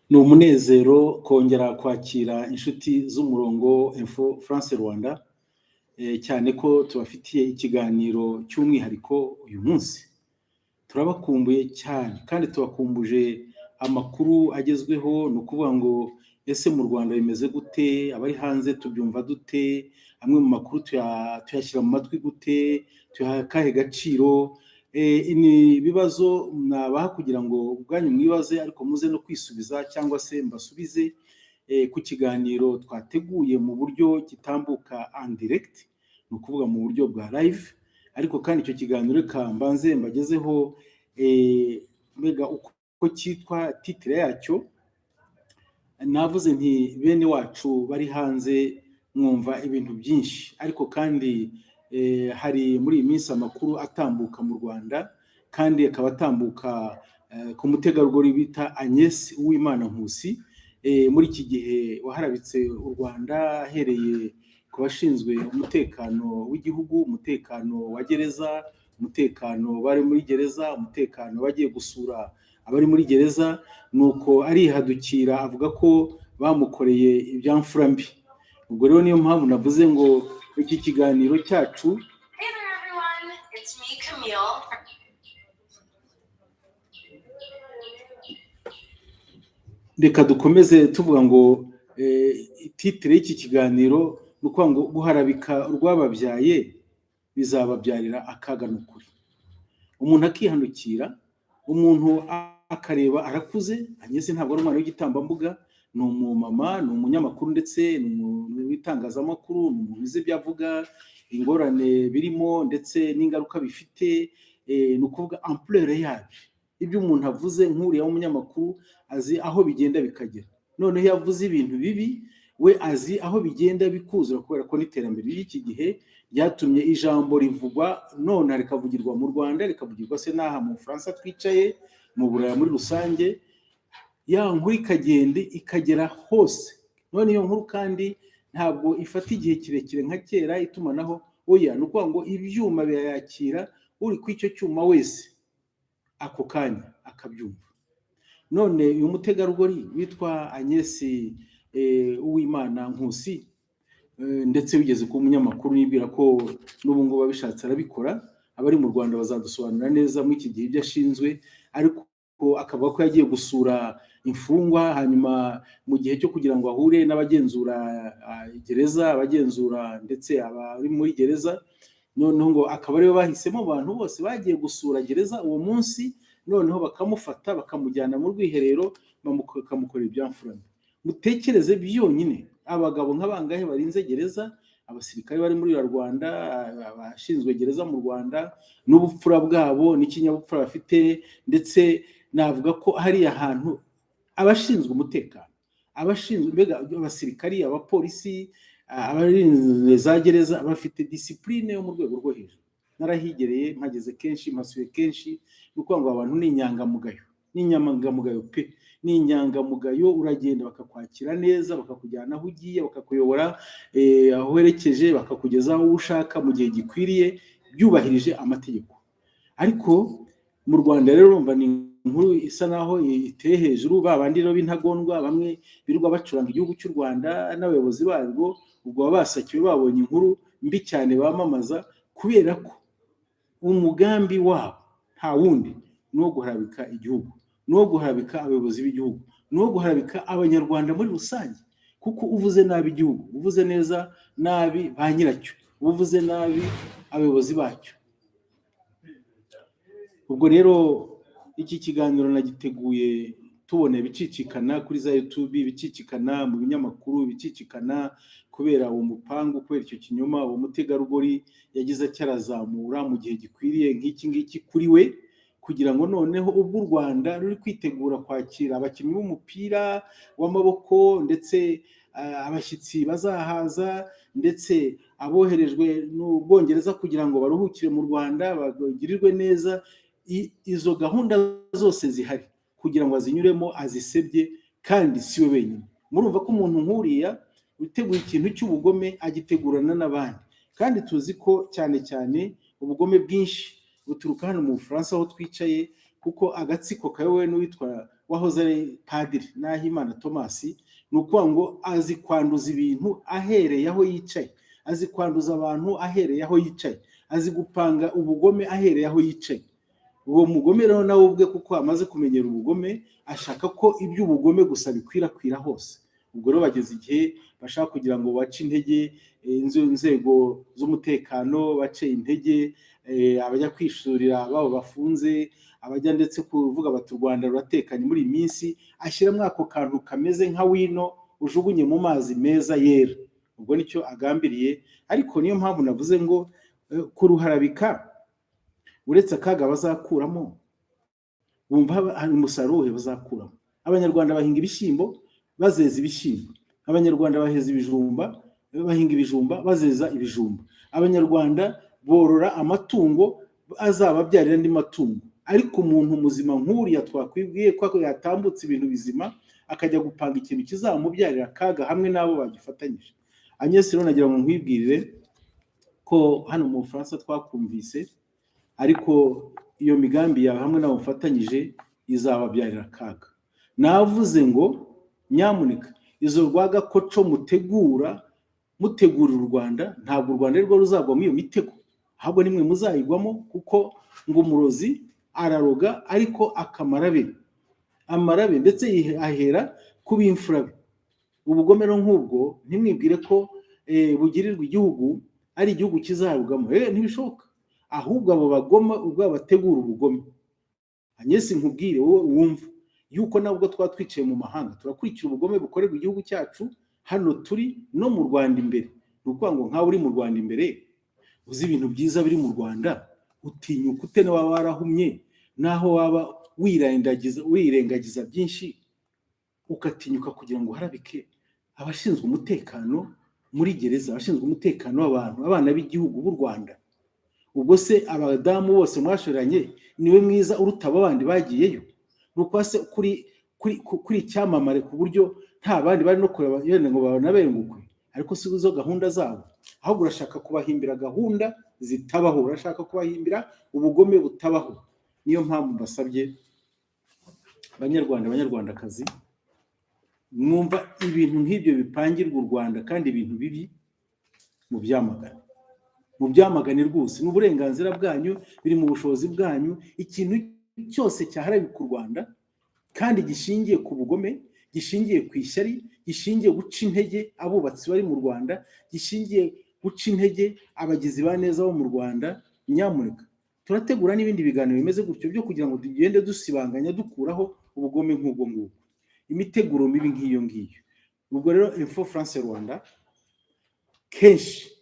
Ni umunezero kongera kwakira inshuti z'umurongo Info France Rwanda, cyane ko tubafitiye ikiganiro cy'umwihariko uyu munsi. Turabakumbuye cyane kandi tubakumbuje amakuru agezweho, ni ukuvuga ngo ese mu Rwanda bimeze gute, abari hanze tubyumva dute, amwe mu makuru tuyashyira mu matwi gute, tuyaha akahe gaciro? Ni ibibazo nabaha kugira ngo ubwanyu mwibaze, ariko muze no kwisubiza cyangwa se mbasubize ku kiganiro twateguye mu buryo gitambuka en direct, ni ukuvuga mu buryo bwa live. Ariko kandi icyo kiganiro reka mbanze mbagezeho mbega uko cyitwa, titre yacyo. Navuze nti bene wacu bari hanze mwumva ibintu byinshi, ariko kandi hari muri iyi minsi amakuru atambuka mu Rwanda, kandi akaba atambuka ku mutegarugori bita Agnes Uwimana Nkusi, muri iki gihe waharabitse u Rwanda ahereye ku bashinzwe umutekano w'igihugu, umutekano wa gereza, umutekano bari muri gereza, umutekano bagiye gusura abari muri gereza, nuko arihadukira avuga ko bamukoreye ibyamfura mbi. Ubwo rero niyo mpamvu navuze ngo iki kiganiro cyacu Hey there, everyone. It's me, Camille. Reka dukomeze tuvuga ngo titre y'iki kiganiro ni ukuvuga ngo guharabika urwababyaye bizababyarira akaga. Ni ukuri, umuntu akihanukira, umuntu akareba arakuze. Agnes ntabwo ari umwana w'igitambambuga, ni umumama, ni umunyamakuru, ndetse ni umuntu w'itangazamakuru, ni umuntu uzi ibyo avuga, ingorane birimo ndetse n'ingaruka bifite, ni ukuvuga ampleur yabyo. Ibyo umuntu avuze nk'uriya w'umunyamakuru azi aho bigenda bikagera. Noneho iyo avuze ibintu bibi, we azi aho bigenda bikuzura, kubera ko n'iterambere ry'iki gihe ryatumye ijambo rivugwa none rikavugirwa mu Rwanda, rikavugirwa se n'aha mu Bufaransa twicaye, mu Buraya muri rusange, ya nkuru ikagenda ikagera hose. None iyo nkuru kandi ntabwo ifata igihe kirekire nka kera itumanaho, oya, ni ukuvuga ngo ibyuma birayakira, uri kuri icyo cyuma wese ako kanya akabyumva. None uyu mutegarugori witwa Agnes Uwimana Nkusi, ndetse wigeze kuba umunyamakuru, nibwira ko n'ubu ngubu abishatse arabikora, abari mu Rwanda bazadusobanurira neza muri iki gihe ibyo ashinzwe, ariko akavuga ko yagiye gusura imfungwa, hanyuma mu gihe cyo kugira ngo ahure n'abagenzura gereza, abagenzura ndetse abari muri gereza, noneho ngo akaba aribo bahisemo abantu bose bagiye gusura gereza uwo munsi, noneho bakamufata bakamujyana mu rwiherero, bakamukorera ibyamfura mbi. Mutekereze byonyine abagabo nk'abangahe barinze gereza, abasirikare bari muri Rwanda, abashinzwe gereza mu Rwanda, n'ubupfura bwabo n'ikinyabupfura bafite. Ndetse navuga ko hariya hantu abashinzwe umutekano, abashinzwe mbega abasirikari, abapolisi, abarinze za gereza bafite discipline yo mu rwego rwo hejuru. Narahigereye, mpageze kenshi, mpasuye kenshi. Ni ukuvuga ngo abantu ni inyangamugayo, ni inyangamugayo pe, ni inyangamugayo. Uragenda bakakwakira neza, bakakujyana aho ugiye, bakakuyobora aho werekeje, bakakugeza aho ushaka mu gihe gikwiriye, byubahirije amategeko. Ariko mu Rwanda rero urumva ni inkuru isa naho iteye hejuru. Ba bandi rero b'intagondwa, bamwe birirwa bacuranga igihugu cy'u Rwanda n'abayobozi barwo, ubwo baba basakiwe, babonye inkuru mbi cyane bamamaza, kubera ko umugambi wabo nta wundi, ni uwo guharabika igihugu, ni uwo guharabika abayobozi b'igihugu, ni uwo guharabika Abanyarwanda muri rusange. Kuko uvuze nabi igihugu, uvuze neza nabi ba nyiracyo, uvuze nabi abayobozi bacyo. Ubwo rero iki kiganiro nagiteguye tubona ibicicikana kuri za YouTube, ibicicikana mu binyamakuru, ibicicikana kubera uwo mupangu, kubera icyo kinyoma uwo mutegarugori yagize atya arazamura mu gihe gikwiriye nk'iki ngiki kuri we, kugira ngo noneho ubwo u Rwanda ruri kwitegura kwakira abakinnyi b'umupira w'amaboko, ndetse abashyitsi bazahaza, ndetse aboherejwe n'Ubwongereza kugira ngo baruhukire mu Rwanda bagirirwe neza, izo gahunda zose zihari kugira ngo azinyuremo azisebye. Kandi si we wenyine, murumva ko umuntu nk'uriya uteguye ikintu cy'ubugome agitegurana n'abandi. Kandi tuzi ko cyane cyane ubugome bwinshi buturuka hano mu Bufaransa aho twicaye, kuko agatsiko kayobowe n'uwitwa wahoze ari padiri Nahimana Thomas. Ni ukuvuga ngo azi kwanduza ibintu ahereye aho yicaye, azi kwanduza abantu ahereye aho yicaye, azi gupanga ubugome ahereye aho yicaye. Uwo mugome rero nawe ubwe, kuko amaze kumenyera ubugome, ashaka ko iby'ubugome gusa bikwirakwira hose. Ubwo rero bageze igihe bashaka kugira ngo bace intege inzego z'umutekano, bace intege abajya kwisurira babo bafunze, abajya ndetse kuvuga bati u Rwanda ruratekanye muri iyi minsi. Ashyiramo ako kantu kameze nka wino ujugunye mu mazi meza yera. Ubwo nicyo agambiriye. Ariko niyo mpamvu navuze ngo kuruharabika, uretse akaga bazakuramo, bumva hari umusaruro wuhe bazakuramo? Abanyarwanda bahinga ibishyimbo bazeza ibishyimbo, Abanyarwanda baheza ibijumba, bahinga ibijumba bazeza ibijumba, Abanyarwanda borora amatungo azababyarira andi matungo. Ariko umuntu muzima nk'uriya twakwibwiye ko yatambutse ibintu bizima, akajya gupanga ikintu kizamubyarira akaga hamwe n'abo bagifatanyije. Agnes rero, nagira ngo nkwibwirire ko hano mu Bufaransa twakumvise, ariko iyo migambi yawe hamwe n'abo mufatanyije izababyarira akaga. Navuze ngo nyamuneka, izo rwagakoco mutegura, mutegurira u Rwanda, ntabwo u Rwanda arirwo ruzagwa muri iyo mitego, ahubwo nimwe muzayigwamo, kuko ngo umurozi araroga ariko akamara be, amara be, ndetse ahera ku b'imfura be. Ubugome rero nk'ubwo, ntimwibwire ko bugirirwa igihugu ari igihugu kizarugamo. Ntibishoboka. Ahubwo abo bagoma ubwabo bategura ubugome. Agnes, nkubwire wowe wumva yuko nabwo twaba twicaye mu mahanga turakurikira ubugome bukorerwa igihugu cyacu hano turi no mu Rwanda imbere. Ni ukuvuga ngo nkawe uri mu Rwanda imbere, uzi ibintu byiza biri mu Rwanda, utinyuka ute, waba warahumye, naho waba wirengagiza, wirengagiza byinshi, ugatinyuka kugira ngo uharabike abashinzwe umutekano muri gereza, abashinzwe umutekano w'abantu, abana b'igihugu b'u Rwanda? Ubwo se abadamu bose mwashoranye, niwe mwiza uruta abo bandi bagiyeyo? Ni ukuba se kuri icyamamare ku buryo nta bandi bari no kureba yenda ngo banabengukwe? Ariko si zo gahunda zabo, ahubwo urashaka kubahimbira gahunda zitabaho, urashaka kubahimbira ubugome butabaho. Niyo mpamvu mbasabye, Banyarwanda, Banyarwandakazi, mwumva ibintu nk'ibyo bipangirwa u Rwanda kandi ibintu bibi, mu byamagane, mu byamagane rwose. Ni uburenganzira bwanyu, biri mu bushobozi bwanyu. Ikintu cyose cyaharabika u Rwanda kandi gishingiye ku bugome, gishingiye ku ishyari, gishingiye guca intege abubatsi bari mu Rwanda, gishingiye guca intege abagizi ba neza bo mu Rwanda, nyamuneka, turategura n'ibindi biganiro bimeze gutyo byo kugira ngo tugende dusibanganya, dukuraho ubugome nk'ubwo ngubwo, imiteguro mibi nk'iyo ngiyo. Ubwo rero Info France Rwanda kenshi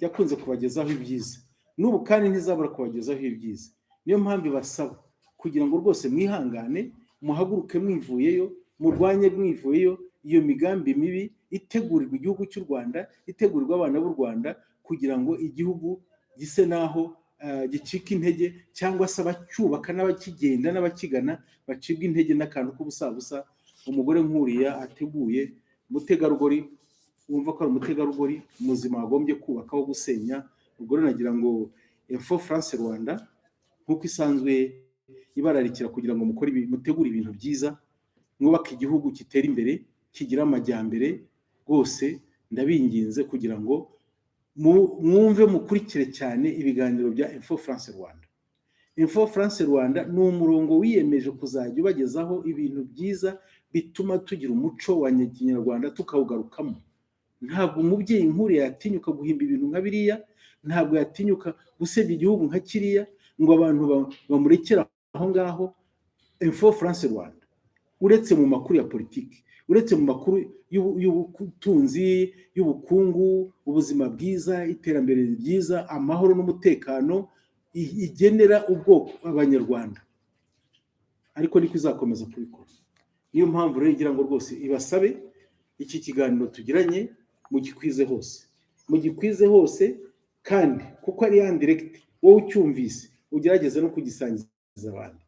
yakunze kubagezaho ibyiza, n'ubu kandi ntizabura kubagezaho ibyiza. Niyo mpamvu ibasaba kugira ngo rwose mwihangane, muhaguruke mwivuyeyo, murwanye mwivuyeyo iyo migambi mibi itegurirwa igihugu cy'u Rwanda, itegurirwa abana b'u Rwanda, kugira ngo igihugu gise naho gicika intege, cyangwa se abacyubaka n'abakigenda n'abakigana bacibwa intege n'akantu k'ubusabusa umugore nk'uriya ateguye. Umutegarugori wumva ko ari umutegarugori muzima wagombye kubaka aho gusenya. Ubwo rero nagira ngo Info France Rwanda, nk'uko isanzwe ibararikira kugira ngo mukore mutegure ibintu byiza, mwubake igihugu gitera imbere, kigira amajyambere, rwose ndabinginze kugira ngo mwumve, mukurikire cyane ibiganiro bya Info France Rwanda. Info France Rwanda ni umurongo wiyemeje kuzajya ubagezaho ibintu byiza bituma tugira umuco wa kinyarwanda, tukawugarukamo. Ntabwo umubyeyi nk'uriya yatinyuka guhimba ibintu nka biriya, ntabwo yatinyuka gusebya igihugu nka kiriya ngo abantu bamurekere aho ngaho. Info France Rwanda, uretse mu makuru ya politiki, uretse mu makuru y'ubutunzi, y'ubukungu, ubuzima bwiza, iterambere ryiza, amahoro n'umutekano igenera ubwoko abanyarwanda, ariko niko izakomeza kubikora. Niyo mpamvu rero igira ngo rwose ibasabe, iki kiganiro tugiranye mugikwize hose, mugikwize hose, kandi kuko ari en direct, wowe ucyumvise ugerageze no kugisangiza abandi.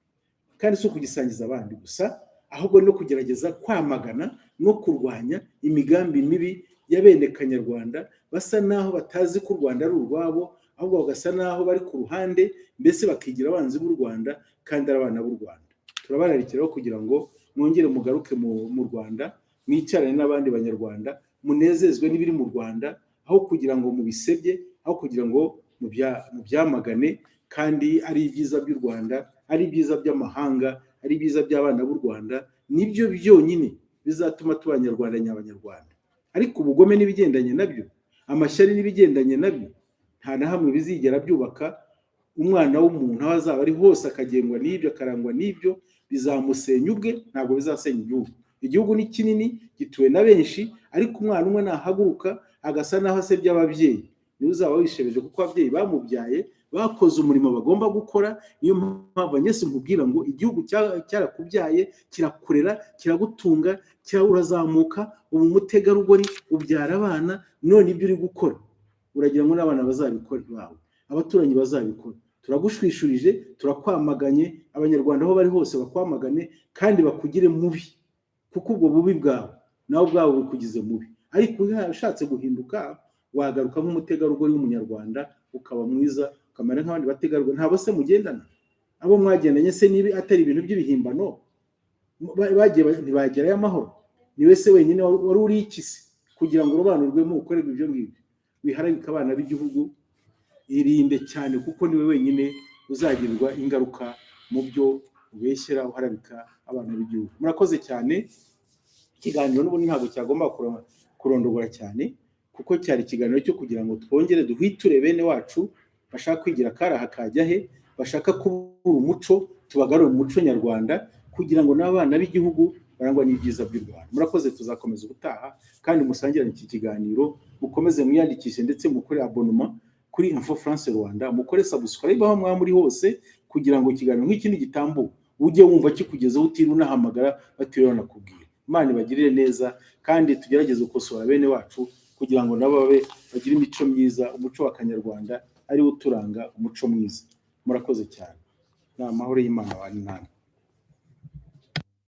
Kandi si ukugisangiza abandi gusa, ahubwo no kugerageza kwamagana no kurwanya imigambi mibi ya bene kanyarwanda basa naho batazi ko u Rwanda ari urwabo, ahubwo bagasa naho bari ku ruhande, mbese bakigira abanzi b'u Rwanda kandi ari abana b'u Rwanda. Turabararikiraho kugira ngo Mwongere mugaruke mu Rwanda, mwicarane n'abandi Banyarwanda, munezezwe n'ibiri mu Rwanda, aho kugira ngo mubisebye, aho kugira ngo mubyamagane, kandi ari ibyiza by'u Rwanda, ari ibyiza by'amahanga, ari ibyiza by'abana b'u Rwanda. Nibyo byonyine bizatuma tuba Abanyarwanda nyabanyarwanda. Ariko ubugome n'ibigendanye nabyo, amashyari n'ibigendanye nabyo, nta na hamwe bizigera byubaka umwana w'umuntu. Aho azaba ari hose akagengwa n'ibyo, akarangwa n'ibyo, bizamusenya ubwe, ntabwo bizasenya igihugu. Igihugu ni kinini, gituwe na benshi, ariko umwana umwe nahaguruka agasa n'aho asebya ababyeyi, niwe uzaba wishebeje, kuko ababyeyi bamubyaye bakoze umurimo bagomba gukora. Niyo mpamvu Agnes nkubwira ngo igihugu cyarakubyaye, kirakurera, kiragutunga, urazamuka, uba umutegarugori, ubyara abana. None ibyo uri gukora uragira ngo n'abana bazabikore bawe, abaturanyi bazabikora? Turagushwishurije, turakwamaganye. Abanyarwanda aho bari hose bakwamagane kandi bakugire mubi, kuko ubwo bubi bwawe nawe ubwawe bukugize mubi. Ariko ushatse guhinduka, wagaruka nk'umutegarugori w'Umunyarwanda, ukaba mwiza, ukamera nk'abandi bategarugori. Ntabwo se mugendana? Abo mwagendanye se niba atari ibintu by'ibihimbano, bagiye ntibagerayo amahoro? Niwe se wenyine wari uri iki se kugira ngo urobanurwemo ukorerwe ibyo ngibyo? Wiharabika abana b'igihugu, irinde cyane, kuko niwe wenyine uzagirirwa ingaruka mu byo ubeshyera uharabika abana b'igihugu. Murakoze cyane. Ikiganiro n'ubundi ntabwo cyagomba kurondogora cyane, kuko cyari ikiganiro cyo kugira ngo twongere duhwiture bene wacu bashaka kwigira akaraha kajya he, bashaka kubura umuco, tubagarure mu muco nyarwanda, kugira ngo n'abana b'igihugu barangwa n'ibyiza by'u Rwanda. Murakoze, tuzakomeza ubutaha, kandi musangirane iki kiganiro, mukomeze mwiyandikishe, ndetse mukore abonnement kuri Info France Rwanda, mukore subscribe aho mwaba muri hose, kugira ngo ikiganiro nk'iki nigitambuka ujye wumva kikugezeho, utiriwe unahamagara, batiriwe banakubwira. Imana ibagirire neza, kandi tugerageze gukosora bene wacu kugira ngo nabo babe bagire imico myiza, umuco wa kanyarwanda ariwo uturanga, umuco mwiza. Murakoze cyane, ni amahoro y'Imana bane namwe.